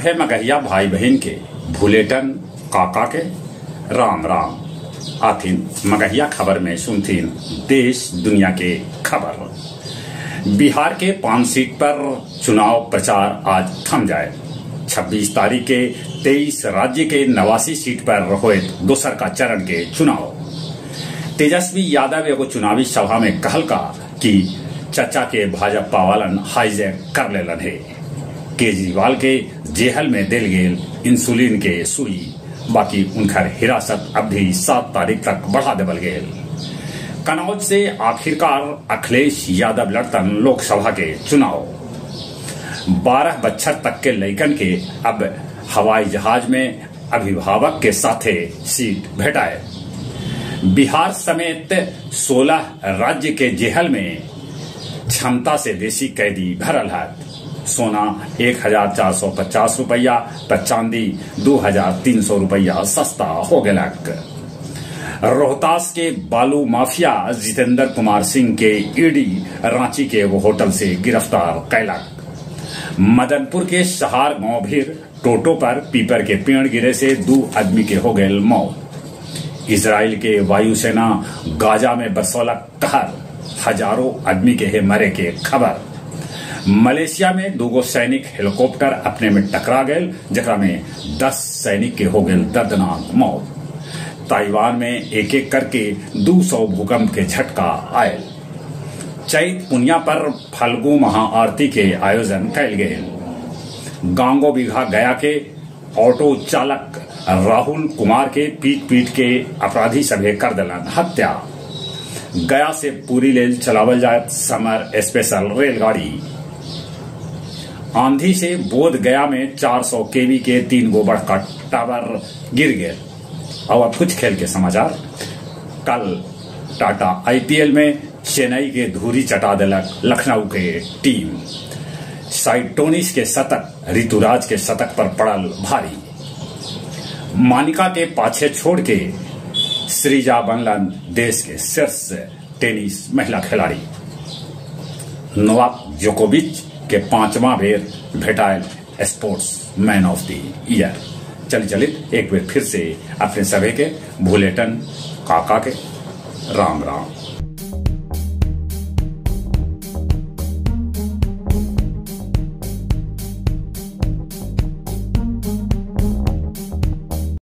सभे मगहिया भाई बहिन के भुलेटन काका के राम राम। आथिन मगहिया खबर में सुनथिन देश दुनिया के खबर। बिहार के 5 सीट पर चुनाव प्रचार आज थम जाए। 26 तारीख के 23 राज्य के 89 सीट पर होए दोसर का चरण के चुनाव। तेजस्वी यादव एगो चुनावी सभा में कहलका कि चचा के भाजपा वालन हाईजैक कर लेलन है। केजरीवाल के जेहल में दिल गेल इंसुलिन के सुई, बाकी उनकर हिरासत अवधि 7 तारीख तक बढ़ा देवल गेल। कन्नौज से आखिरकार अखिलेश यादव लड़तन लोकसभा के चुनाव। 12 बच्छर तक के लइकन के अब हवाई जहाज में अभिभावक के साथे सीट भेटाए। बिहार समेत 16 राज्य के जेहल में क्षमता से बेसी कैदी भरल है। सोना 1450 रुपया त चांदी 2300 रुपया सस्ता हो गलक। रोहतास के बालू माफिया जितेंद्र कुमार सिंह के ईडी रांची के एगो होटल से गिरफ्तार कैलक। मदनपुर के शहार गांव भीर टोटो पर पीपर के पेड़ गिरे से 2 आदमी के हो गए मौत। इजराइल के वायुसेना गाजा में बरसौलक कहर, हजारों आदमी के है मरे के खबर। मलेशिया में 2 सैनिक हेलीकॉप्टर अपने में टकरा गए, जकरा में 10 सैनिक के हो गए दर्दनाक मौत। ताइवान में एक एक करके 200 भूकंप के झटका आयल। चैत पुनिया पर फल्गु महाआरती के आयोजन कैल गेल। गांगो बीघा गया के ऑटो चालक राहुल कुमार के पीट पीट के अपराधी सभे कर दिलन हत्या। गया से पूरी लेल चलावल जाए समर स्पेशल रेलगाड़ी। आंधी से बोध गया में 400 केवी के 3 गो बड़का टावर गिर गए। और अब कुछ खेल के समाचार। कल टाटा आईपीएल में चेन्नई के धूरी चटा दिलक लखनऊ के टीम। साइटोनिस के शतक ऋतुराज के शतक पर पड़ल भारी। मानिका के पाछे छोड़ के श्रीजा बनलन देश के शीर्ष टेनिस महिला खिलाड़ी। नोवाक जोकोविच के 5वां बेर भेटायल sports man of the year. चल चलित एक बेर फिर से अपने सभी के भुलेटन काका के राम राम।